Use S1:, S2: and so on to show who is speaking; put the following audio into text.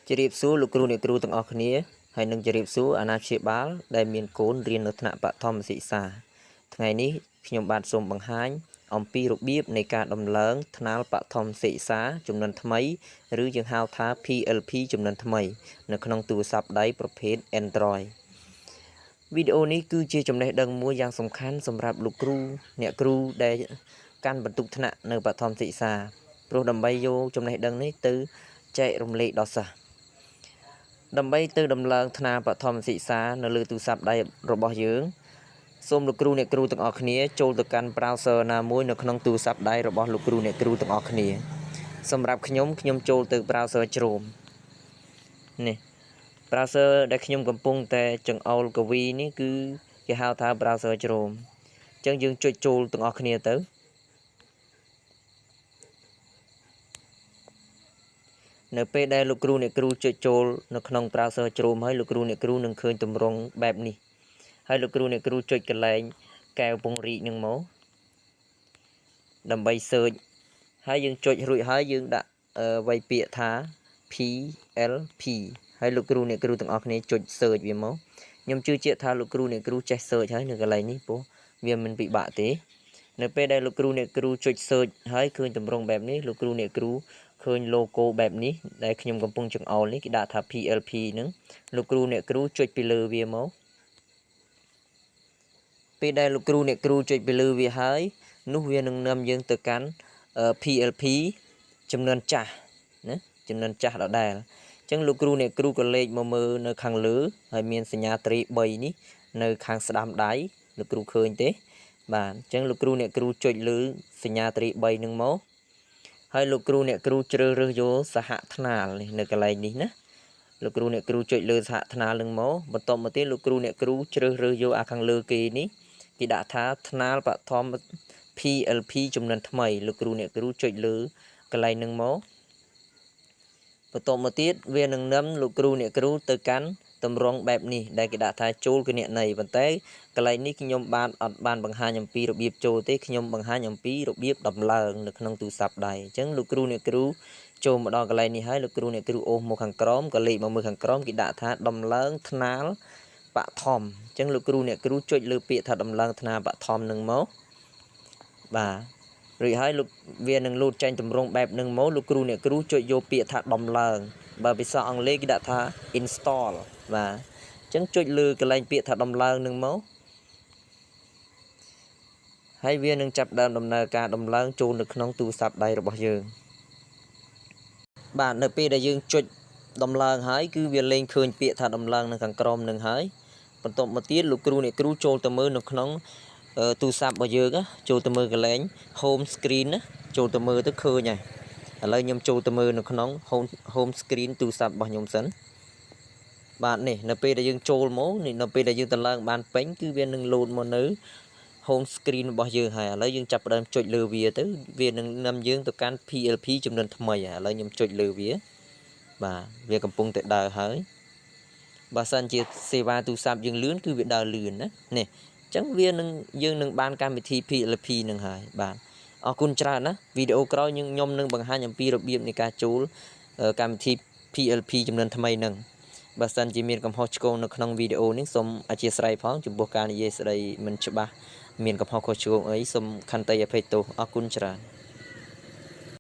S1: ជម្រាបសួរលោកគ្រូអ្នកគ្រូទាំងអស់គ្នាហើយនឹងជម្រាបសួរអាណាព្យាបាលដែលមានកូនរៀននៅថ្នាក់បឋមសិក្សាថ្ងៃនេះខ្ញុំបាទសូមបង្ហាញអំពីរបៀបនៃការដំឡើងថ្នាលបឋមសិក្សាចំនួនថ្មីឬយើងហៅថា PLP ចំនួនថ្មីនៅក្នុងទូរស័ព្ទដៃប្រភេទ Android វីដេអូនេះគឺជាចំណេះដឹងមួយយ៉ាងសំខាន់សម្រាប់លោកគ្រូអ្នកគ្រូដែលកាន់បន្ទុកថ្នាក់នៅបឋមសិក្សាព្រោះដើម្បីយកចំណេះដឹងនេះទៅចែករំលែកដល់សិស្សដើម្បីទៅដំឡើងថ្នាលបឋមសិក្សានៅលើទូរស័ព្ទដៃរបស់យើងសូមលោកគ្រូអ្នកគ្រូទាំងអស់គ្នាចូលទៅកាន់ browser ណាមួយនៅក្នុងទូរស័ព្ទដៃរបស់លោកគ្រូអ្នកគ្រូទាំងអស់គ្នាសម្រាប់ខ្ញុំខ្ញុំចូលទៅ browser Chrome នេះ browser ដែលខ្ញុំកំពុងតែចង្អុលកវីនេះគឺគេហៅថា browser Chrome អញ្ចឹងយើងចុចចូលទាំងអស់គ្នាទៅនៅពេលដែលលោកគ្រូអ្នកគ្រូចុចចូលនៅក្នុង browser Chrome ហើយលោកគ្រូអ្នកគ្រូនឹងឃើញទម្រង់បែបនេះហើយលោកគ្រូអ្នកគ្រូចុចកន្លែងកែវពង្រីកនឹងមកដើម្បី search ហើយយើងចុចរួចហើយយើងដាក់វាយពាក្យថា PLP ហើយលោកគ្រូអ្នកគ្រូទាំងអស់គ្នាចុច search វាមកខ្ញុំជឿជាក់ថាលោកគ្រូអ្នកគ្រូចេះ search ហើយនៅកន្លែងនេះព្រោះវាមិនពិបាកទេនៅពេលដែលលោកគ្រូអ្នកគ្រូចុច search ហើយឃើញទម្រង់បែបនេះលោកគ្រូអ្នកគ្រូឃើញ logo បែបនេះដែលខ្ញុំកំពុងចង្អុលនេះគេដាក់ថា PLP ហ្នឹងលោកគ្រូអ្នកគ្រូចុចពីលើវាមកពេលដែលលោកគ្រូអ្នកគ្រូចុចពីលើវាហើយនោះវានឹងនាំយើងទៅកាន់ PLP ចំនួនចាស់ណាចំនួនចាស់ដដែលអញ្ចឹងលោកគ្រូអ្នកគ្រូក៏លេខមកមើលនៅខាងលើហើយមានសញ្ញាត្រី3នេះនៅខាងស្ដាំដៃលោកគ្រូឃើញទេបាទអញ្ចឹងលោកគ្រូអ្នកគ្រូចុចលើសញ្ញាត្រី3នឹងមកហើយលោកគ្រូអ្នកគ្រូជ្រើសរើសយកសហថ្នាលនេះនៅកន្លែងនេះណាលោកគ្រូអ្នកគ្រូចុចលើសហថ្នាលនឹងមកបន្ទាប់មកទៀតលោកគ្រូអ្នកគ្រូជ្រើសរើសយកអាខាងលើគេនេះគេដាក់ថាថ្នាលបឋម PLP ចំនួនថ្មីលោកគ្រូអ្នកគ្រូចុចលើកន្លែងនឹងមកបន្ទាប់មកទៀតវានឹងនាំលោកគ្រូអ្នកគ្រូទៅកាន់ទម្រង់បែបនេះដែលគេដាក់ថាចូលគណនីប៉ុន្តែកន្លែងនេះខ្ញុំបានអត់បានបង្ហាញអំពីរបៀបចូលទេខ្ញុំបង្ហាញអំពីរបៀបដំឡើងនៅក្នុងទូរស័ព្ទដៃអញ្ចឹងលោកគ្រូអ្នកគ្រូចូលមកដល់កន្លែងនេះហើយលោកគ្រូអ្នកគ្រូអូសមកខាងក្រោមក៏លេខមកមើលខាងក្រោមគេដាក់ថាដំឡើងថ្នាលបឋមអញ្ចឹងលោកគ្រូអ្នកគ្រូចុចលើពាក្យថាដំឡើងថ្នាលបឋមនឹងមកបាទរួចហើយលោកវានឹងលោតចេញទម្រង់បែបនឹងមកលោកគ្រូអ្នកគ្រូចុចយកពាក្យថាដំឡើងបើភាសាអង់គ្លេសគេដាក់ថា install បាទអញ្ចឹងចុចលើកន្លែងពាក្យថាដំឡើងនឹងមកហើយវានឹងចាប់ដើមដំណើរការដំឡើងចូលនៅក្នុងទូរស័ព្ទដៃរបស់យើងបាទនៅពេលដែលយើងចុចដំឡើងហើយគឺវាលែងឃើញពាក្យថាដំឡើងនៅខាងក្រោមនឹងហើយបន្ទាប់មកទៀតលោកគ្រូអ្នកគ្រូចូលទៅមើលនៅក្នុងទូរស័ព្ទរបស់យើងចូលទៅមើលកន្លែង home screen ណាចូលទៅមើលទៅឃើញហើយឥឡូវខ្ញុំចូលទៅមើលនៅក្នុង home screen ទូរស័ព្ទរបស់ខ្ញុំសិនបាទនេះនៅពេលដែលយើងចូលមកនេះនៅពេលដែលយើងទៅឡើងបានពេញគឺវានឹងលោតមកនៅ home screen របស់យើងហើយឥឡូវយើងចាប់ផ្ដើមចុចលើវាទៅវានឹងនាំយើងទៅកាន់ PLP ចំនួនថ្មីឥឡូវខ្ញុំចុចលើវាបាទវាកំពុងតែដើរហើយបើសិនជាសេវាទូរស័ព្ទយើងលឿនគឺវាដើរលឿនណានេះអញ្ចឹងវានឹងយើងនឹងបានកម្មវិធី PLP នឹងហើយបាទអរគុណច្រើនណាវីដេអូក្រោយខ្ញុំនឹងបង្ហាញអំពីរបៀបនៃការចូលកម្មវិធី PLP ចំនួនថ្មីនឹងបើសិនជាមានកំហុសឆ្គងនៅក្នុងវីដេអូនេះសូមអធ្យាស្រ័យផងចំពោះការនិយាយស្ដីមិនច្បាស់មានកំហុសខុសឆ្គងអីសូមខន្តីអភ័យទោសអរគុណច្រើន។